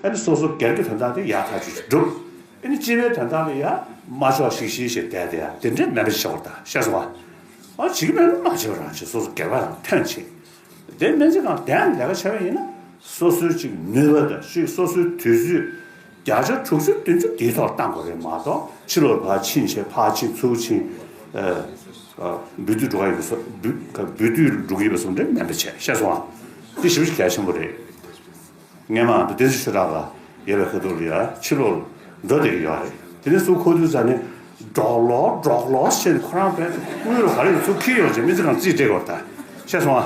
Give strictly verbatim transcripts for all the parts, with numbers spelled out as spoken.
ཨ་ནི་སོ་སོ་སྒེར་གྱི་དོན་དག་དེ་ཡག་ཐག་ཆོད་ཅིག་སྒྲུབ། ཨ་ནི་སྤྱི་པའི་དོན་དག་ལ་ཡ་མ་ཆོག་ཤིག་ཤིག་ཞེས་བསྡད་དེ་ཡ་དེ་འདྲའི་མེད་པ་ཞིག་བྱེད་དགོས་ད་ཤེས་སོང་ཨ། ཨ་བྱེད་ཀྱི་མེད་ན་མ་བྱེད་པ་རང་བྱེད། སོ་སོ་སྒེར་པ་རང་ཐོན་བྱེད། དེ་སྨན་རྩིས་ཁང་དེ་ཡང་ལས་ཀ་བྱས་པ་ཡིན་ན་སོ་སོའི་ཅིག་ནུས་པ་དང་ཅིག་སོ་སོའི་དུས་ཚོད་བརྒྱ་ཆ་དྲུག་ཅུ་བདུན་ཅུ་དེའི་ཐོག་བཏང་དགོས་རེད་མ་གཏོགས་ཕྱི་ལོགས་ཕར་ཕྱིན་བྱས་ཕར་ཕྱིན་ཚུར་ཕྱིན། ཨ་ཨ་འབུལ་སྡུད་འགྲོ་ག་ཡོད་པ་སོ་འབུལ་འབུལ་སྡུད་འགྲོ་གི་ཡོད་པ་སོང་འདྲ་མེད་པ་བྱས་ཤེས་སོང་ཨ། དེ་ཞེ་པོ་ཅིག་གལ་ཆེན་པོ་རེད། སྔས་མ་འདི་བདེ་སྲིད་ཆོས་གྲགས་ལ་ཡོད་པའི་ཁ་ཐུག་ལ་ཡ་ཕྱི་ལོགས་འགྲོ་བསྡད་ཀྱི་ཡོད་རེད། དེ་ནས་ཚུར་ཁོ་ཚོའི་རྩ་ནས་འབྲོག་ལོག་འབྲོག་ལོག་ཟེར་ནས་ཁོ་རང་བས་དངུལ་ལ་ག་རེ་ཡོད་ཚུར་འཁྱེར་ཡོང་བྱས་སྨན་རྩིས་ཁང་རྩིས་སྤྲད་དགོས་ད་ཤེས་སོང་ཨ།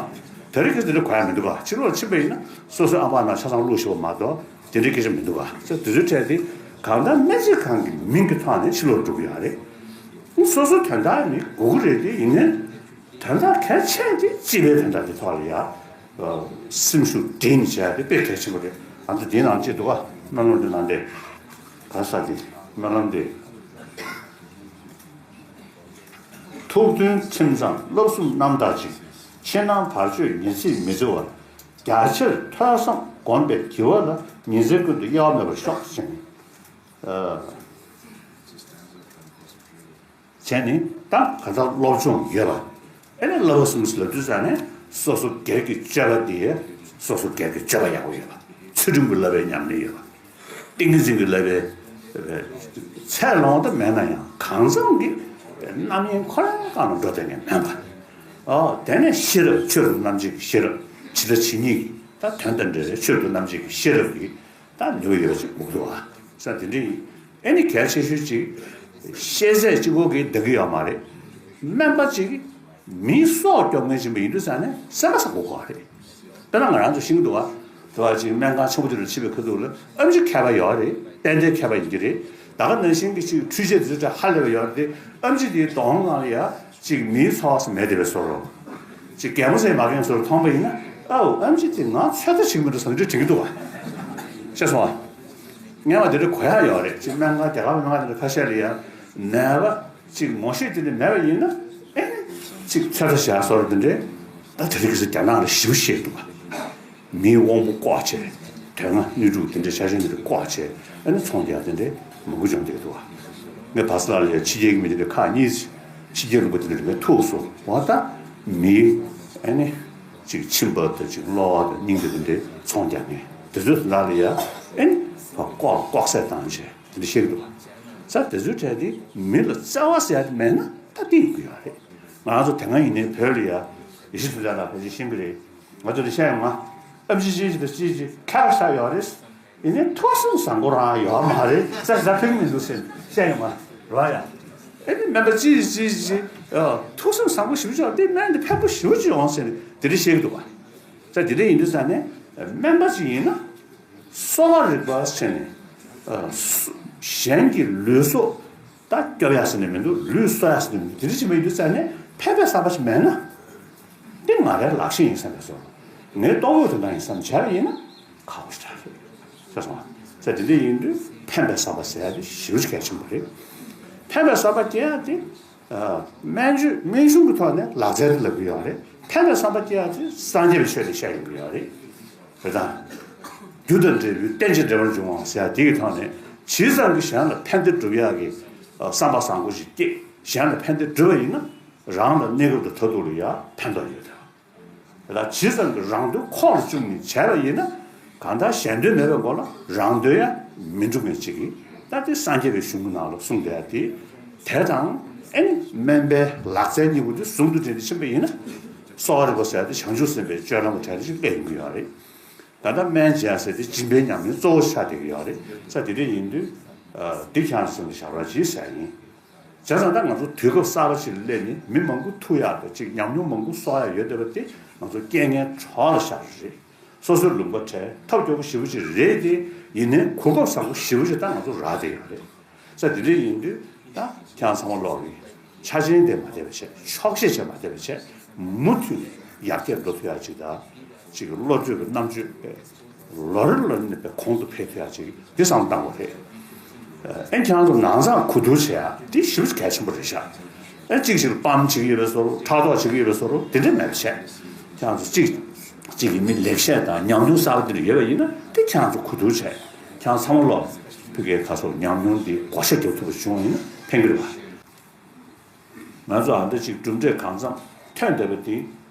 དེ་རིང་ཁ་སང་དེ་འདྲ་གོ་ཡ་མི་འདུག་ག་ཕྱི་ལོགས་ཕྱིན་པ་ཡིན་ན་སོ་སོའི་ཨ་ཕ་ནང་ཆ་ཚང་བླུགས་ཤོག་མ་གཏོགས་དེ་འདྲའི་སྐད་ཆ་མི་འདུག་ག་ཚེ་དེ་ཚོའི་གྲས་དེ་གང་ལྟར་སྨན་རྩིས་ཁང་གི་མིང་གི་ཐོག་ནས་ཕྱི་ལོགས་འགྲོ་གི་ཡོད་རེད། སོ་སོའི་དོན་དག་ནི་དགོས་ཀྱི་རེད་དེ་ཡིན་ནའི། དོན་དག་གལ་ཆེ་དེ་སྤྱི་པའི་དོན་དག་དེ་ཐོག་ལ་ཡ། སེམས་ཤུགས་སྒྲིལ་ནས་བྱས་དེ་དཔེ་གལ་ཆེན་པོ་རེད། ཨ་ནི་དེའི་ནང་བཅད་འདུག་ག་སྨོན་ལམ་དེ་ནང་དེ། ག་ས་དེ་སྨོན་ལམ་དེ། ཐུགས་མཐུན་ཁྲིམས་གཙང་བསླབ་གསུམ་རྣམ་དག་ཅིང་། ཕྱི་ནང་བར་གཅོད་ཉི་ཚེ་མི་བརྫི་བར། རྒྱ་ཆེར་ཐོས་བསམ་སྒོམ་པའི་བགྱི་བ་ལ། ཉིན་མཚན་ཀུན་ཏུ་དབྱེ་བ་མེད་པར་ཤོག་ཅིང་། བྱས་ནས་ད་ག་ད་སློབ་སྦྱོང་ཡོད་པ། ཨེ་ནས་བསླབ་པ་གསུམ་ཟེར་ལབ་དུས་ཙང་ནས་སོ་སོ་སྒེར་གྱི་སྤྱོད་པ་དེ་སོ་སོ་སྒེར་གྱི་སྤྱོད་པ་ཡག་པོ་ཡོད་པ། ཚུལ་ཁྲིམས་ཀྱི་བསླབ་པའི་ཉམས་ལེན་ཡོད་པ། ཏིང་ངེ་འཛིན་གྱི་བསླབ་པའི་ཚད་ལོངས་དུ་མེད་ན་ཡང་གང་འཚམ་གྱི་རྣམ་གཡེང་ཁོ་རང་གང་ལ་འགྲོ་དེ་ངས་མེད་པ། ཨོ་དེ་ནས་ཤེས་རབ་ཆོས་རབ་རྣམ་འབྱེད་ཀྱི་ཤེས་རབ་ཇི་ལྟ་ཇི་སྙེད་ཀྱི་ད་དོན་དང་འབྲེལ་བའི་ཆོས་རབ་རྣམ་འབྱེད་ཀྱི་ཤེས་རབ་ཀྱི། ད་ནུས་ཡོད་ཅིག་མི་འདུག་ཨ། ས་དེ་འདྲ་ཡིན། ཨེ་ནི་གལ་ཆེ་ཤོས་ཅིག་ཤེས་ཚད་གཅིག་པོ་གིས་འདང་གི་ཡོད་མ་རེད། སྨན་པ་ཅིག་མིའི་སྲོག་སྐྱོབ་མཁན་ཅིག་ཡིན་དུས་ཙང་ནས་སེམས་པ་བཟང་པོ་དགོས་པ་རེད། དཔེར་ན་ང་རང་ཚོ་ཤེས་ཀྱི་འདུག་ཨ། དེ་བ་ཅིག་སྨན་ཁང་ཆེན་པོ་དེ་ལ་ཕྱིན་པའི་ཁ་ཐུག་ལ་ཨེམ་ཆི་མཁས་པ་ཡོད་རེད། ཏན་ཏན་མཁས་པ་ཡིན་གྱི་རེད། ད་ག་ནང་བཞིན་གྱི་ཅིག་འཕྲུལ་ཆས་དེ་ཚོ་ཧ་ལས་པ་ཡོད་རེད་དེ་ཨེམ་ཆི་དེའི་གདོང་ནང་ལ་ཡ། གཅིག་མིའི་ཚོགས་སུ་མེད་དེ་བའི་བཟོ་རོགས། གཅིག་རྒན་མོ་ཚོས་མ་རྒན་ཚོར་མཐོང་པ་ཡིན་ན་ཨའུ་ཨེམ་ཆི་དེ་ང་ཚོད་ལྟ་བྱེད་ཀྱི་མི་འདུག་བསམ་གྱི་དྲན་གྱི་འདུག་བ། ཤེས་སོང་བ། སྔན་མ་དེ་འདྲ་གོ་ཡག་ཡོད་རེད། གཅིག་སྨན་ཁང་རྒྱ་གར་སྨན་ཁང་དེ་འདྲ་ཁ་ཤས་ལ་ཡ་ནད་པ་གཅིག་ངོ་ཤེས་དེ་འདྲ་མེད་པ་ཡིན་ན་ཨེ་གཅིག་ཚོད་ལྟ་བྱ་བཟོ་འདྲ་དེ་འདྲས་ད་དེ་རིང་ཁ་སང་རྒྱ་ནག་ལ་ཞེ་པོ་ཤེས་འདུག་བ། མིའི་དབང་པོ་བཀོག་བྱས། དོན་ལྔ་དངོས་གྲུབ་དེ་འདྲའི་ཆ་ཤས་དེ་འདྲ་བཀོག་བྱས་ཨ་ནི་ཚོང་རྒྱག་དེ་འདྲའི་མང་པོ་བྱུང་བསྡད་འདུག་བ། ངས་བར་སྐབས་ལ་ཡ་ཕྱི་རྒྱལ་གྱི་མི་དེ་འདྲའི་ཁག་གཉིས་ཕྱི་རྒྱལ་ལུང་པ་དེ་འདྲ་ལ་ངས་ཐུག་སོང་བ། ད་མིའི་ཨ་ནི་ཅིག་མཆིན་པ་དང་ཅིག་གློ་བ་དང་སྙིང་གི་དེ་འདྲའི་ཚོང་རྒྱག་མཁན་དེ་ཚོའི་ནང་ལ་ཡ་ཨ་ནི་བཀོག་བཀོག་ཟས་བཏང་བྱས་དེ་འདྲ་བཤད་ཀྱི་འདུག་བ། ས་དེ་ཚོའི་གྲས་དེ་མི་ལ་བརྩེ་བ་ཟེར་ཡ་དེ་མེད་ན་ད་འདི་ཡོང་གི་ཡོད་རེད། ང་རང་ཚོ་དེ་སྔ་ཡིན་ནའི་བོད་ལ་ཡ་ཡེ་ཤེས་ཐུབ་བསྟན་ལགས་ཕལ་ཆེར་ཤེས་ཀྱི་རེད། ང་ཚོ་ལ་བཤད་ཡོང་ང་། ཨེམ་ཆི་ཅི་ཅི་དང་ཅི་ཅི་ཁ་ཁ་ཤག་ཡོད་རེད། ཡིན་ནའི་ཐུགས་སེམས་བཟང་པོ་རང་ཡོད་མ་རེད། ས་ཟ་ཕིག་མི་འདུག་ཟེར་བཤད་ཡོང་ང་རོ་ཡ། ཨེ་ནི་སྨན་པ་ཅི་ཅི་ཅི་ཅི་ཐུགས་སེམས་བཟང་པོ་ཞེ་པོ་ཅིག་ཡོད་དེ་སྨན་འདི་ཕན་པོ་ཞེ་པོ་ཅིག་ཡོང་ཟེར་ནས་དེ་འདྲ་བཤད་ཀྱི་འདུག་བ། ས་དེ་འདྲ་ཡིན་དུས་ས་ནས་སྨན་པ་ཅིག་ཡིན་ན། གསོ་བ་རིག་པ་ཟེར་ནས། ཨ་སུ་གཞན་གྱི་ལུས་སྲོག་ད་སྐྱོབ་ཡ་ཟེར་ནས་མི་འདུག་ལུས་གསོ་ཡ་ཟེར་ནས་མི་འདུག་དེ་འདྲ་ཅིག་མ་ཡིན་དུས་ཙང་ནས་ཕན་པའི་བསམ་པ་ཞིག་མེད་ན། འདི་ང་རའི་ལག་ཤེས་ཡིན་བསམ་པའི་བཟོ། ངའི་ལྟོ་གོས་དོན་དག་ཡིན་བསམ་བྱས་པ་ཡིན་ན་ཁག་པོ་ཞིག་རེད། ཤེས་སོང་ང་། ས་དེ་འདྲ་ཡིན་དུས་ཕན་པའི་བསམ་པ་ཟེར་ཡ་དེ་ཞེ་པོ་ཅིག་གལ་ཆེན་པོ་རེད། ཕན་པའི་བསམ་པ་སྐྱེ་ཡ་དེ། ཨ་སྨན་བཅོས་སྨན་གཞུང་གི་ཐོག་ནས་ལག་རྩལ་དེ་ལབ་ཀྱི་ཡོད་རེད། ཕན་པའི་བསམ་པ་སྐྱེ་ཡ་དེ་སངས་རྒྱས་པའི་ཆོས་ལས་བཤད་ཡོང་གི་ཡོད་རེད། རེད་དང་། རྒྱུ་དང་འབྲས་བུའི་རྟེན་ཅིང་འབྲེལ་བར་འབྱུང་བ་ཟེར་ཡ་དེ་གི་ཐོག་ནས་ཇི་ཙམ་གྱིས་གཞན་ལ་ཕན་བདེ་སྒྲུབ་ཡག་གི་ཨ་བསམ་པ་བཟང་པོ་ཞིག་སྐྱེས་གཞན་ལ་ཕན་བདེ་སྒྲུབ་པ་ཡིན་ན་རང་ལ་གནས་སྐབས་དང་མཐར་ཐུག་ལ་ཡ་ཕན་ཐོགས་ཡོད་དེ། ལ་ཇི་ཙམ་གྱིས་རང་དོན་ཁོག་ལ་བཅུག་ནས་བྱས་པ་ཡིན་ན། གང་ལྟར་གཞན་དོན་མེད་པའི་སྒོ་ལ་རང་དོན་ཡང་མི་འགྲུབ་མཁན་ཅིག་གིས་ད་དེ་སངས་རྒྱས་པའི་གཞུང་གི་ནང་ལ་གསུངས་བསྡད་ཡ་དེ། དེ་དང་ཨེ་ནི་སྨན་པའི་ལག་རྩལ་གཉིས་པོ་དེ་ཟུང་དུ་འབྲེལ་ནས་ཕྱིན་པ་ཡིན་ན། གསོ་བ་རིག་པ་ཟེར་ཡ་དེ་བྱང་ཆུབ་སེམས་དཔའི་སྤྱོད་ལམ་གྱི་གྲས་དེ་ཞིག་སླེབས་ཡོང་གི་ཡོད་རེད། ད་ལྟ་སྨན་བྱས་ཟེར་དེ་སྦྱིན་པའི་ཉམས་ལེན་གཙོ་བོ་ཆགས་བསྡད་ཀྱི་ཡོད་རེད། ས་དེ་འདྲ་ཡིན་དུས། འདི་ཁྱེད་རང་ཚོ་སེམས་ལ་བཞག་རོགས་གྱིས་ཟེར་ཡ་ཡིན། བྱས་ཙང་ད་ང་ཚོ་དུས་སྐབས་གསར་པ་ཞིག་ལ་སླེབས་ནས་མི་མང་པོ་ཐུག་ཡག་དང་ཅིག་ཉམས་མྱོང་མང་པོ་གསོག་ཡག་ཡོད་བསྡད་པ་དེ་ང་ཚོ་རྐྱེན་ངན་གྲོགས་ལ་བཞག་རེད། སོ་སོའི་ལུང་པ་བྲལ་ཐབས་སྐྱོ་པོ་ཞེ་པོ་ཅིག་རེད་དེ། ཡིན་ནའི་གོ་སྐབས་བཟང་པོ་ཞེ་པོ་ཅིག་ད་ང་ཚོ་རག་བསྡད་ཡོད་རེད། ས་དེ་འདྲ་ཡིན་དུས་ད་ཁྱེད་རང་ཚང་མ་ལོག་གི་ཆ་རྐྱེན་དེ་མ་བསྡད་པ་བྱས་ཆོག་ཤེས་བྱས་མ་བསྡད་པ་བྱས་མུ་མཐུད་ནས་ཡར་རྒྱས་འགྲོ་ཐུབ་ཡག་ཅིག་དང་། ཅིག་གི་བློ་གྲོས་ཀྱི་རྣམ་དཔྱོད་པས་ལོ་རེ་ལོ་རེ་ནས་པའི་གོང་དུ་འཕེལ་ཐུབ་ཡག་ཅིག་འདི་བསམ་བློ་བཏང་དགོས་རེད། ཨེ་ཁྱེད་རང་ཚོ་ནང་ཚང་གོ་བསྡུར་བྱེད་ཡག་འདི་ཞེ་པོ་གལ་ཆེན་པོ་རེད་ཤག་ཨེ་གཅིག་ཞིག་ལ་སྤམ་བྱེད་ཀྱི་ཡོད་པའི་བཟོ་འདྲ་ཕྲག་དོག་བྱེད་ཀྱི་ཡོད་པའི་བཟོ་འདྲ་དེ་འདྲ་མེད་པ་བྱས། ཁྱེད་རང་ཚོ་གཅིག་གཅིག་གི་མི་ལེགས་བཤད་དང་ཉམས་མྱོང་གསར་པ་འདི་འདྲ་ཡོད་པ་ཡིན་ན་དེ་ཁྱེད་རང་ཚོ་གོ་བསྡུར་བྱས། ཁྱེད་རང་ཚང་མ་ལོ་ཕ་གིའི་ཁ་སོགས་ཉམས་མྱོང་འདི་བགོ་བཤའ་རྒྱག་ཐུབ་པ་བྱུང་ཡིན་ན་ཕན་གྱི་རེད་པ། ང་ཚོ་ཨ་འདྲ་ཅིག་གྲུབ་འབྲས་གང་འཚམ་ཐོན་བསྡད་པ་འདི་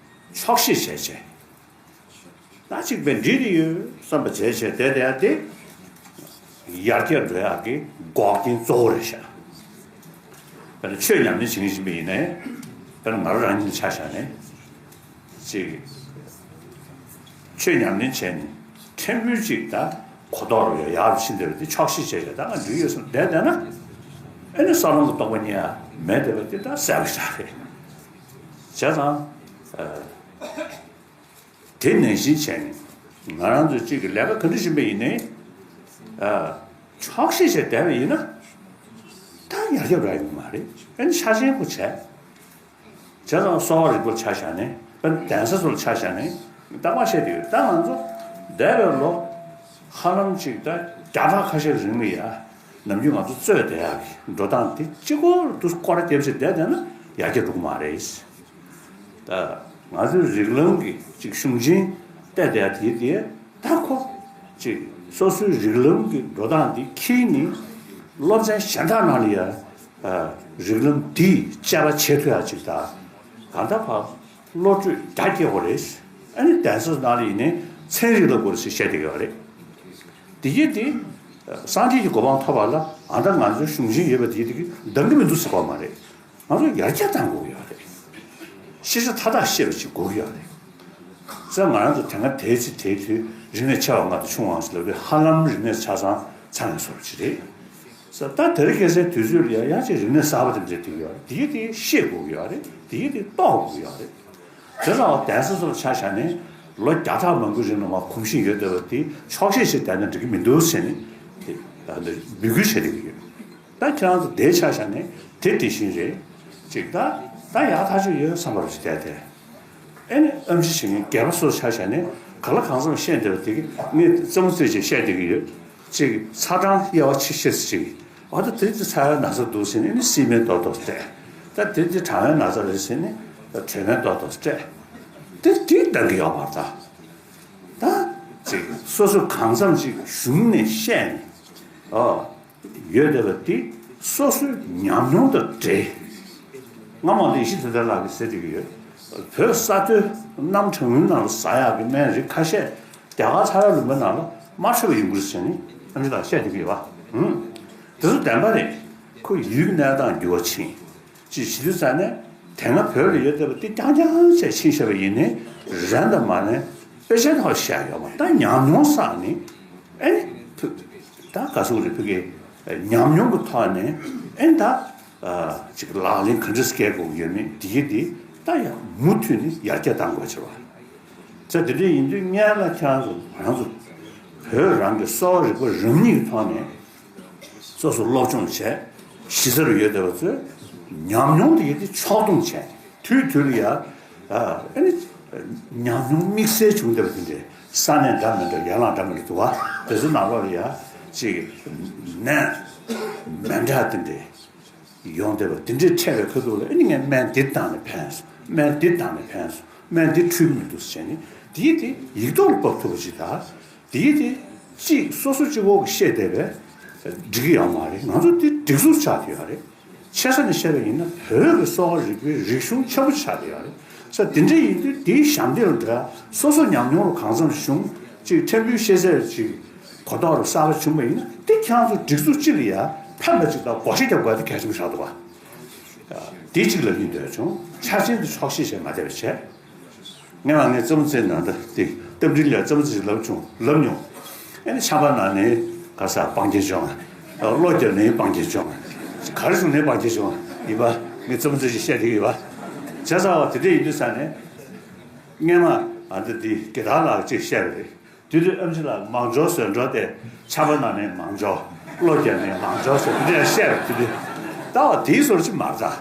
ཆོག་ཤེས་བྱས་བྱས། ད་ཅིག་པའི་འགྲིག་གི་ཡོད་བསམ་པ་བྱས་བྱས་བསྡད་བསྡད་ཡ་དེ་ཡར་རྒྱས་འགྲོ་ཡག་གི་འགོག་རྐྱེན་གཙོ་བོ་རེད་ཤག་དཔེར་ན་ཆོས་ཉམས་ལེན་བྱེད་མཁན་ཞིག་ཡིན་པ་ཡིན་ནའི། དཔེར་ན་ང་རང་རང་ཉིད་ཆ་བཞག་ནས། ཅིག་ཆོས་ཉམས་ལེན་བྱས་ནས་ཕྲན་བུ་ཅིག་ད་གོ་རྟོགས་རུ་ཡག་ཡག་ཕྱིན་བསྡད་པ་དེ་ཆོག་ཤེས་བྱས་བྱས་ད་ང་འགྲིག་ཡོད་བསམ་བསྡད་བསྡད་ན། ཨེ་ནི་ས་ལམ་གྱི་རྟོགས་པ་རྙེད་ཡ་མེད་བསྡད་པ་དེ་ད་གསལ་པོ་ཞིག་རེད། བྱས་ཙང་། དེ་ནང་བཞིན་བྱས་ནས་ང་རང་ཚོ་གཅིག་གི་ལས་ཀ་ག་འདྲ་བྱེད་པ་ཡིན་ནའི། ཨ། ཆོག་ཤེས་བྱས་བསྡད་པ་ཡིན་ན། ད་ཡར་རྒྱས་རག་ཡོང་གི་མ་རེད། ཨ་ནི་ཆ་ཆེན་པོ་བྱས། བྱས་ཙང་གསོ་བ་རིག་པར་ཆ་བཞག་ནས་ཨ་ནི་གདན་ས་ཚོ་ལ་ཆ་བཞག་ནས་རྟག་པར་བཤད་དེ་ཡོད། ད་ང་ཚོ་འདས་པའི་ལོ་ཧ་ལམ་གཅིག་ད་བརྒྱ་ཕྲག་ཁ་ཤས་རིང་ལ་ཡ་ནམ་རྒྱུན་ང་ཚོ་རྩོད་བསྡད་ཡག་གི་འགྲོ་སྟངས་དེ་གཅིག་པོ་དུ་སྐོར་ར་བརྒྱབ་བྱས་བསྡད་བསྡད་ན་ཡར་རྒྱས་འགྲོ་གི་མ་རེད། ད་ང་ཚོའི་རིགས་ལམ་གྱི་ཅིག་གཞུང་ཆེན་བལྟས་བསྡད་དེ་དེ་ད་ཁོ་ཅིག་སོ་སོའི་རིགས་ལམ་གྱི་འགྲོ་སྟངས་འདི་འཁྱེར་ནས་སློབ་ཚན་གཞན་དག་ནང་ལ་ཡ་རིགས་ལམ་འདིས་དཔྱད་པ་བྱེད་ཐུབ་ཡ་ཅིག་ད་གང་ལྟར་ཕར་བློ་གྲོས་རྒྱ་སྐྱེད་དགོས་རེད། ཨ་ནི་གདན་ས་ནང་ལ་ཡིན་ནའི་ཚན་རིག་ལ་དགོས་རེད་ཟེར་བཤད་བསྡད་ཀྱི་ཡོད་རེད། དེ་ཡིན་དེ་སངས་རྒྱས་ཀྱི་གོ་འཕང་ཐོབ་པ་ལ་ཨ་ད་ང་ཚོའི་གཞུང་ཆེན་ཡོད་པ་དེ་དེ་གི་འདང་གི་མི་འདུག་ཟེར་བ་མ་རེད། ང་ཚོ་ཡར་རྒྱས་གཏང་དགོས་ཀྱི་ཡོད་རེད། ཤེས་བྱ་མཐའ་དག་ཤེས་པ་ཅིག་དགོས་ཀྱི་ཡོད་རེད། ཟེར་ང་རང་ཚོ་དེ་སྔ་དེའི་ཚེ་དེའི་དུས་རིག་གནས་ཆེ་བ་ལྔ་དང་ཆུང་བ་ལྔ་ཟེར་ལབ་དུས་ཧ་ལམ་རིག་གནས་ཆ་ཚང་ཚང་བའི་བཟོ་འདྲ་ཅིག་རེད། ཟེར་ད་དེ་རིང་ཁ་སང་དུས་ཚོད་ལ་ཡང་ཡང་ཅིག་རིག་གནས་གསར་པ་དེ་འདྲ་སྟེར་གྱི་ཡོད་རེད། དེ་ཡིན་དེ་ཤེས་དགོས་ཀྱི་ཡོད་རེད། དེ་ཡིན་དེ་རྟོགས་དགོས་ཀྱི་ཡོད་རེད། དེ་ལ་གདན་ས་ཚོ་ལ་ཆ་བཞག་ནས་ལོ་བརྒྱ་ཕྲག་མང་པོའི་རིང་ལ་མར་གོམས་གཤིས་ཡོད་བསྡད་པ་དེ་ཆོག་ཤེས་བྱས་བསྡད་ན་འགྲིག་གི་མི་འདུག་ཟེར་ནས་དེ་འབོད་སྐུལ་བྱེད་བསྡད་ཀྱི་ཡོད། ད་ཁྱེད་རང་ཚོ་དེའི་ཆ་བཞག་ནས་དེ་དེ་བཞིན་རེད། ཅིག་ད་ད་ཡག་ཐག་ཆོད་ཡོད་བསམ་པ་རེ་ཞིག་བསྡད་དེ། ཨེ་ནི་ཨེམ་ཆི་བྱེད་མཁན་སྒེར་པ་སོ་སོ་ཆ་བཞག་ནས་ག་ལ་གང་འཚམ་བཤད་བསྡད་པ་དེ་གི་ངས་རྩེད་མོ་རྩེ་བྱས་བཤད་བསྡད་ཀྱི་ཡོད། ཅིག་ཚ་གྲང་དབྱེ་བ་ཕྱེ་ཤེས་ཟེར་ཅིག་ཨ་ད་དེ་ཚོ་ཚ་བའི་ན་ཚ་འདུག་ཟེར་ནས་ཨེ་ནི་སི་མེན་ཏོག་ཏོག་སྤྲད། ད་དེ་ཚོ་གྲང་བའི་ན་ཚ་རེད་ཟེར་ནས་ད་དྲོད་སྨན་ཏོག་ཏོག་སྤྲད། དེ་དེ་འདང་གི་ཡོད་མ་རེད་ད། ད་ཅིག་སོ་སོ་གང་འཚམ་ཅིག་གཞུང་ནས་བཤད་ནས་ཨོ། ཡོད་བསྡད་པ་འདི་སོ་སོའི་ཉམས་མྱོང་དང་འབྲེལ། སྔ་མོ་ལ་ཡེ་ཤེས་དོན་གྲུབ་ལགས་ཀྱིས་ཟེར་བསྡད་ཀྱི་ཡོད། བོད་ས་མཐོའི་གནམ་གྲང་མོའི་ནང་ལ་ཟ་ཡག་གི་སྨན་རིགས་ཁ་ཤས་རྒྱ་གར་ཚ་བའི་ལུང་པའི་ནང་ལ་མ་འཕྲོད་པ་ཡོང་གི་རེད་ཟེར་ནས་ཨེམ་ཆི་ལགས་བཤད་བསྡད་ཀྱི་ཡོད་པ། ཧུམ། དེ་ཚོ་བདེན་པ་རེད། ཁོ་ཡུལ་གནས་སྟངས་འགྱུར་བ་ཕྱིན། ཅིག་བྱེད་དུས་ཙང་ནས་དེ་སྔ་བོད་ལ་ཡོད་བསྡད་པ་འདི་རྐྱང་རྐྱང་བྱས་ཕྱིན་བཞག་པ་ཡིན་ནའི་རན་དང་མ་རན་དཔེ་ཆའི་ཐོག་བཤད་ཡོད་མ་ད་ཉམས་མྱོང་བསགས་ནས་ཨེ་ནི་ཕུ་ད་ག་སོང་རེད་ཕུ་གེ་ཉམས་མྱོང་གི་ཐོག་ནས་ཨེ་ནི་ད་ཅིག་ལག་ལེན་ག་འདྲ་སྐྱེལ་དགོས་ཀྱི་ཡོད་མེད་འདི་གི་འདི་ད་ཡང་མུ་མཐུད་ནས་ཡར་རྒྱས་གཏང་དགོས་ཆེ་བ། ཚེ་འདི་འདྲ་ཡིན་དུས་སྔོན་ལ་ཁྱེད་རང་ཚོ་ང་རང་ཚོ་བོད་རང་གི་གསོ་བ་རིག་པ་རང་ཉིད་ཀྱི་ཐོག་ནས། སོ་སོ་སློབ་སྦྱོང་བྱས། གཞི་རྩར་ཡོད་བསྡད་པ་ཚོས་ཉམས་མྱོང་དེ་ཡིན་དེ་ཕྱོགས་བསྡོམས་བྱས་དུས་དུས་ལ་ཡ། ཨ་ནི་ཉམས་མྱོང་དམིགས་བསལ་བྱུང་བསྡད་པ་དེ་འདྲའི་ས་གནས་འདྲ་མི་འདྲ་ཡན་ལག་འདྲ་མི་འདྲ་འདུག་བ། དེ་ཚོ་ནང་ལོགས་ལ་ཡ་ཅིག་ནད་མི་འདྲ་དེ་འདྲའི་ཡོང་བསྡད་པ་དེ་འདྲའི་འཕྲད་པའི་ཁ་ཐུག་ལ་ཨ་ནི་ངས་སྨན་འདི་བཏང་ནས་ཕན་སོང་། སྨན་འདི་བཏང་ནས་ཕན་སོང་། སྨན་འདི་འཕྲོད་མི་འདུག་ཟེར་ནས་དེ་ཡིན་དེ་ཡིག་ཐོག་ལ་ཕབ་ཐུབ་པ་ཅིག་དང་། དེའི་དེ་གཅིག་སོ་སོ་གཅིག་པོ་གིས་བཤད་བསྡད་པས་འགྲིག་གི་ཡོད་མ་རེད། ང་ཚོ་དེ་སྒྲིག་འཛུགས་ཆགས་བསྡད་ཡོད་རེད། ཆེ་ས་ནས་བཤད་པ་ཡིན་ན་བོད་ཀྱི་གསོ་བ་རིག་པའི་རིག་གཞུང་ཆེན་པོ་ཆགས་བསྡད་ཡོད་རེད། ས་དེ་འདྲ་ཡིན་དུས་དེའི་ཞབས་འདེགས་ལ་འགྲོ་ཡ་སོ་སོ་ཉམས་མྱོང་ལ་གང་འཚམ་བྱུང་ཅིག་ཕྲན་བུའི་ཤེས་ཚད་ཅིག་གོ་རྟོགས་རུ་གསར་པ་བྱུང་བ་ཡིན་ན་དེ་ཁྱེད་རང་ཚོ་སྒྲིག་འཛུགས་གཅིག་ལ་ཡ་ཕན་པ་ཅིག་དང་བགོ་བཤའ་རྒྱབ་དགོས་དེ་གལ་ཆེན་པོ་ཆགས་འདུག་བ། དེ་གཅིག་ལབ་སྙིང་འདོད་བྱུང་། ཆ་ཆེན་དུ་ཆོག་ཤེས་བྱས་མ་བསྡད་པ་བྱས། སྔོན་མ་ངས་རྩེད་མོ་རྩེ་ན་ད་དེ་རྟ་མགྲིན་ལགས་རྩེད་མོ་རྩེ་ཞིག་ལབ་བྱུང་ལབ་མྱོང་། ཨེ་ནི་ཆམ་པ་ན་ནས་ག་ས་སྤང་རྒྱན་བྱུང་། གློ་རྒྱབ་ནས་སྤང་རྒྱན་བྱུང་། ག་རེ་བྱུང་ནས་སྤང་རྒྱན་བྱུང་ཡིན་པ་ངས་རྩེད་མོ་རྩེ་ཞིག་བཤད་དེ་ཡོད་པ། བྱས་ཙང་བ་དེ་འདྲ་ཡིན་དུས་ས་ནས། སྔོན་མ་ཨ་འདི་དེ་དགེ་ཐང་ལགས་ཅིག་བཤད་པ་རེད། དུས་དུས་ཨེམ་ཆི་ལགས་མང་ཇོ་ཟེར་འགྲོ་དེ་ཆམ་པ་ན་ནས་མང་ཇོ། གློ་རྒྱབ་ནས་མང་ཇོ་ཟེར་དེ་འདྲ་བཤད་པ་དུས་དུས། ད་བ་དེའི་ཟོར་ཅིག་མ་རེད་ད།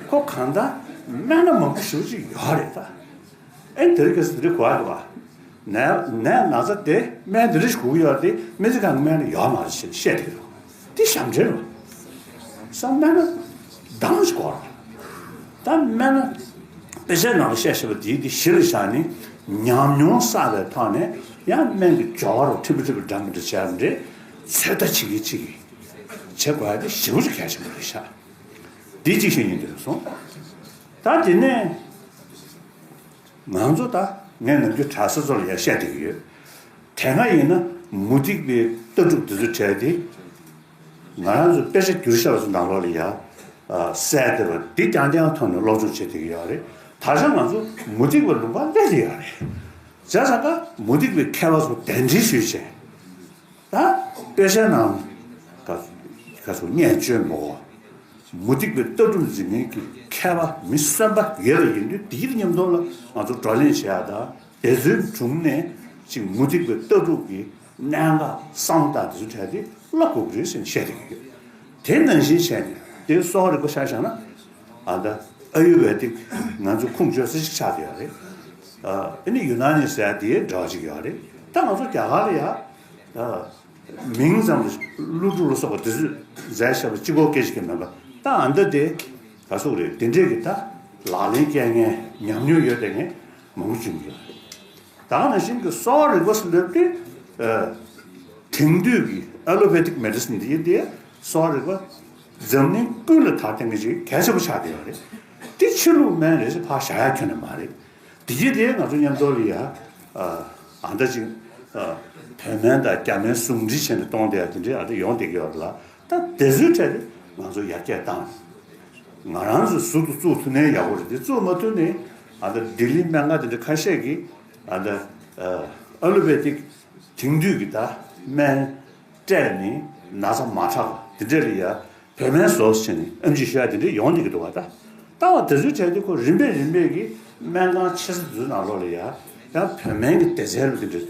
ཁོ་གང་ལྟར་སྨན་སྣ་མང་པོ་ཞེ་པོ་ཅིག་ཡོད་རེད་ད། ཨེ་དེ་རིང་ཁ་སང་དེ་རིང་གོ་ཡ་འདུག་བ། ནད་ནད་ན་ཚ་དེ་སྨན་འདི་འདྲ་ཞིག་དགོས་ཀྱི་ཡོད་རེད་དེ་སྨན་རྩིས་ཁང་གི་སྨན་ལ་ཡོད་མ་རེད་ཞེས་བཤད་དེ་རེད། དེ་ཞབས་འདྲེན་རེད། སང་སྨན་ན་འདང་ཞིག་གོ་རེད། ད་སྨན་ན་དཔེ་ཆའི་ནང་ལ་བཤད་བཤད་པ་དེ་དེ་གཞི་ལ་བཞག་ནས་ཉམས་མྱོང་བསགས་པའི་ཐོག་ནས་ཡང་སྨན་གྱི་སྦྱོར་བ་རུ་ཁྲི་པ་ཁྲི་པ་འདྲ་མི་འདྲ་བྱས་པ་འདྲ། ཚོད་ལྟ་བྱེད་ཀྱི་ཅིག་བྱེད་དགོས་ཡ་དེ་ཞེ་པོ་ཅིག་གལ་ཆེན་པོ་རེད་ཤག་འདི་གཅིག་ཤེས་ཉན་འདོད་སོང་། ད་དེ་ནས་ང་ཚོ་ད་ངས་ནམ་རྒྱུན་གྲྭ་ས་ཚོ་ལ་ཡ་བཤད་བསྡད་ཀྱི་ཡོད། དེ་སྔ་ཡིན་ན་མུ་སྟེགས་པའི་ལྟ་གྲུབ་འདི་ཚོ་བྲལ་ཏེ། ང་རང་ཚོ་དཔེ་ཆ་བསྒྱུར་བཞག་པ་ཚོ་ནང་ལོགས་ལ་ཡ། གསལ་བསྡད་པ་འདི་རྐྱང་རྐྱང་ཐོག་ནས་སློབ་སྦྱོང་བྱེད་བསྡད་ཀྱི་ཡོད་རེད། ད་ཆ་ང་ཚོ་མུ་སྟེགས་པའི་ལུང་པ་སླེབས་བསྡད་ཡོད་རེད། བྱས་ཙང་ཀ་མུ་སྟེགས་པའི་མཁས་པ་ཚོ་གདན་འདྲེན་ཞུས་བྱས། ད་དཔེ་ཆ་ནང་ག་ག་ཚོད་བརྙས་བཅོས་མ་གོ། མུ་སྟེགས་པའི་ལྟ་གྲུབ་འཛིན་མཁན་གྱི་མཁས་པ་མི་གསོན་པ་ཡོད་པ་ཡིན་དུས་དེའི་མཉམ་དུ་ལ་ང་ཚོ་བགྲོ་གླེང་བྱེད་ཡ་དང་དེ་ཚོའི་དྲུང་ནས་ཅིག་མུ་སྟེགས་པའི་ལྟ་གྲུབ་ཀྱི་གནད་འགག་བསམ་སྟངས་དེ་ཚོ་བྲལ་ཏེ་བསླབ་དགོས་ཀྱི་རེད་ཟེར་ནས་བཤད་བསྡད་ཀྱི་ཡོད། དེ་ནང་བཞིན་བྱས་ནས་དེ་གསོ་བ་རིག་པ་ཆ་བཞག་ན་ཨ་ད་ཨ་ཡུར་བེ་དིག་ང་ཚོ་ཁུངས་བཅོལ་ས་ཞིག་ཆགས་བསྡད་ཡོད་རེད། ཨ་ཨ་ནི་ཡུ་ན་ནི་ཟེར་ཡ་དེའི་འདྲ་བ་ཅིག་ཡོད་རེད། ད་ང་ཚོ་རྒྱ་གར་ལ་ཡ་ཨ། མིང་ཙམ་དུ་ཀླུ་སྒྲུབ་ལ་སོགས་པ་དེ་ཚོས་མཛད་བཞག་པ་གཅིག་པོ་སྐད་ཅིག་གི་མིན་པ། ད་ཨ་མདའ་དེ་ག་ཟེར་དགོས་རེད། དེ་འདྲས་ཀྱི་ད་ལག་ལེན་སྐྱེལ་མཁན་ཉམས་མྱོང་ཡོད་བསྡད་མཁན་མང་པོ་བྱུང་ཡོད་རེད། ད་ག་ནང་བཞིན་གྱི་གསོ་བ་རིག་པ་ཟེར་འདོད་དེ། དེང་དུས་ཀྱི་ཨ་ལོ་པེ་ཐིག་མེ་ཌི་སིན་འདི་ཡིན་ཏེ། གསོ་བ་རིག་པ་འཛམ་གླིང་ཀུན་ལ་དར་བསྟན་མཁན་ཅིག་གལ་ཆེན་པོ་ཆགས་བསྡད་ཡོད་རེད། དེ་ཕྱི་ལུགས་སྨན་རེད་ཟེར་ཕར་བཞག་ཡ་ཁྱོན་ནས་མ་རེད། དེ་རྗེས་དེ་ང་ཚོ་མཉམ་དུ་ལ་ཡ། ཨ་ད་ཅིག་བོད་སྨན་དང་རྒྱ་སྨན་ཟུང་འབྲེལ་བྱས་ནས་གཏོང་བསྡད་ཡ་དེ་འདྲའི་ཨ་ད་ཡོང་བསྡད་ཀྱི་ཡོད་རེད་ལ། ད་དེ་ཚོའི་གྲས་དེ་ང་ཚོ་ཡར་རྒྱས་བཏང་། ང་རང་ཚོ་ཟུར་དུ་བཙུགས་ཐུབ་ན་ཡག་པོ་རེད། དེ་བཙུགས་མ་ཐུབ་ནས་ཨ་ད་ལྡི་ལི་སྨན་ཁང་དེ་འདྲ་ཁ་ཤས་ཀྱིས་ཨ་ད་ཨ་ལོ་པེ་ཐིག་དེང་དུས་ཀྱི་ད་སྨན་སྤྲད་ནས་ན་ཚ་མ་དྲག་པ་དེ་འདྲ་ལ་ཡ། བོད་སྨན་བཟོ་ཟེར་ནས་ཨེམ་ཆི་ཞུ་ཡ་དེ་འདྲ་ཡོང་བསྡད་ཀྱི་འདུག་བ། ད་ལྟ་བ་དེ་ཚོའི་གྲས་དེ་ཁོ་རིམ་པས་རིམ་པས་ཀྱིས་སྨན་ཁང་ཆེ་ས་དེ་ཚོའི་ནང་ལོགས་ལ་ཡ་ཡང་བོད་སྨན་གྱི་སྡེ་ཚན་རུ་དེ་འདྲ་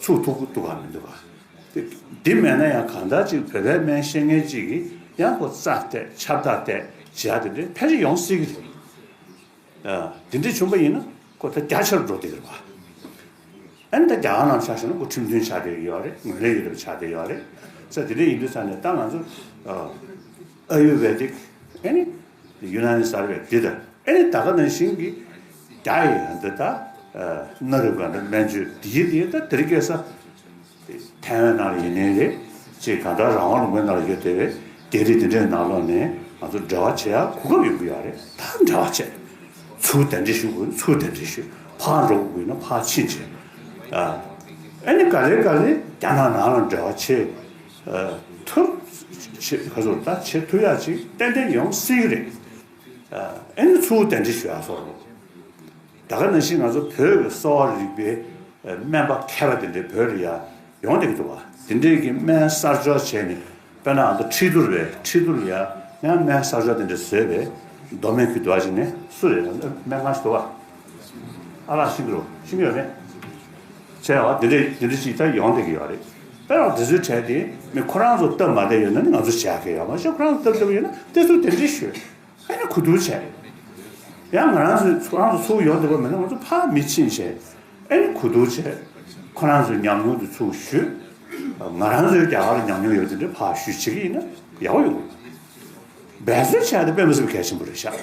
ཚུགས་ཐུབ་ཀྱི་འདུག་ག་མི་འདུག་ག་དེ་མེད་ན་ཡང་གང་ལྟར་ཅིག་བོད་པའི་སྨན་ཤེས་མཁན་ཅིག་གིས་ཡང་ཁོ་རྩ་གཏད་ཁྱབ་བདག་གཏད་བྱེད་ཡ་དེ་འདྲ་ཕལ་ཆེར་ཡོང་སྲིད་ཀྱི་རེད། ཨ་དེ་འདྲ་བྱུང་པ་ཡིན་ན་ཁོ་ད་རྒྱ་ཆེར་འགྲོ་བསྡད་ཀྱི་རེད་བ། ཨ་ནི་ད་རྒྱ་གར་ནང་ཆ་བཞག་ན་ཁོ་ཁྲིམས་མཐུན་ཆགས་བསྡད་ཡོད་རེད། ངོས་ལེན་ཡོད་རེད་པ་ཆགས་བསྡད་ཡོད་རེད། ས་དེ་འདྲ་ཡིན་དུས་ས་ནས་ད་ང་ཚོ་ཨ་ཨ་ཡུར་བེ་དིག་ཨ་ནི་ཡུ་ན་ནི་གསར་བའི་འདི་དང་ཨ་ནི་ད་ག་ནང་བཞིན་གྱི་རྒྱ་ཡི་འདི་ད་ཨ་གནའ་རབས་ག་འདྲ་སྨན་བཅོས་འདི་ཡི་འདི་ད་དེ་རིང་ཁ་སང་ཐའེ་ཝན་ནང་ལ་ཡིན་ནའི་རེད། ཅེས་གང་ལྟར་རང་དབང་ལུང་པའི་ནང་ལ་ཡོད་བསྡད་པའི་རྒྱ་རིགས་འདི་འདྲའི་ནང་ལོགས་ནས་ང་ཚོ་འབྲེལ་བ་བྱེད་ཡ་གོ་སྐབས་ཡོང་གི་ཡོད་རེད། ད་འབྲེལ་བ་བྱེད། ཚུར་གདན་འདྲེན་ཞུ་དགོས་ན་ཚུར་གདན་འདྲེན་ཞུ། ཕར་འགྲོ་དགོས་ན་ཕར་ཕྱིན་བྱེད། ཨ་ཨ་ནི་ག་ལེ་ག་ལེ་རྒྱ་ནག་ནང་ལ་འབྲེལ་བ་བྱེད། ཨ་ཐུབ་བྱེད་ག་ཚོད་ད་བྱེད་ཐུབ་ཡ་ཅིག་ཏན་ཏན་ཡོང་སྲིད་ཀྱི་རེད། ཨ་ཨ་ནི་ཚུར་གདན་འདྲེན་ཞུ་ཡ་སོགས་རེད། ད་ག་ནང་བཞིན་ང་ཚོ་བོད་ཀྱི་གསོ་བ་རིག་པའི་སྨན་པ་མཁས་པ་དེ་འདྲའི་བོད་ལ་ཡ་ཡོང་བསྡད་ཀྱི་འདུག་བ། དེ་འདྲའི་གི་སྨན་གསར་སྦྱོར་བྱས་ནས་དཔེར་ན་ང་ཚོ་ཁྲི་ཐུར་བས་ཁྲི་ཐུར་ལ་ཡ་ཡང་སྨན་གསར་སྦྱོར་དེ་འདྲ་བཟོས་པས་མདོ་སྨད་ཁུལ་དུ་བ་ཞིག་ནས་སུ་རེད་སྨན་ཁང་ཞིག་འདུག་བ། ཨ་ལགས་ཤིང་གི་རོ་ཤིང་ཡོད་མེད། བྱས་བ་དེ་འདྲའི་དེ་འདྲ་ཞིག་ད་ཡོང་བསྡད་ཀྱི་ཡོད་རེད། དཔེར་ན་དེ་ཚོའི་གྲས་དེ་མི་ཁོ་རང་ཚོ་སྟབས་མ་བདེ་ཡོད་ན་ནི་ང་ཚོ་བྱ་གི་ཡོད་མ་གཞི་ཁོ་རང་ཚོ་སྟབས་བདེ་པོ་ཡོད་ན་དེ་ཚོ་དེ་འདྲའི་ཞུ། ཨ་ནི་གོ་བསྡུར་བྱས། ཡང་ང་རང་ཚོའི་ཁོ་རང་ཚོ་ཚུར་ཡོང་འདོད་པ་མེད་ན་ང་ཚོ་ཕར་མི་ཕྱིན་བྱས། ཨ་ནི་གོ་བསྡུར་བྱས། ཁོ་རང་ཚོའི་ཉམས་མྱོང་དེ་ཚུར་ཞུས། ང་རང་ཚོའི་རྒྱ་གར་ལ་ཉམས་མྱོང་ཡོད་པ་དེ་འདྲ་ཕར་ཞུས་བྱེད་ཀྱི་ཡིན་ན་ཡག་པོ་ཡོང་གི་རེད། འབད་བརྩོན་བྱས་ཏེ་དཔེ་མི་སྲིད་པ་གལ་ཆེན་པོ་རེད་ཤག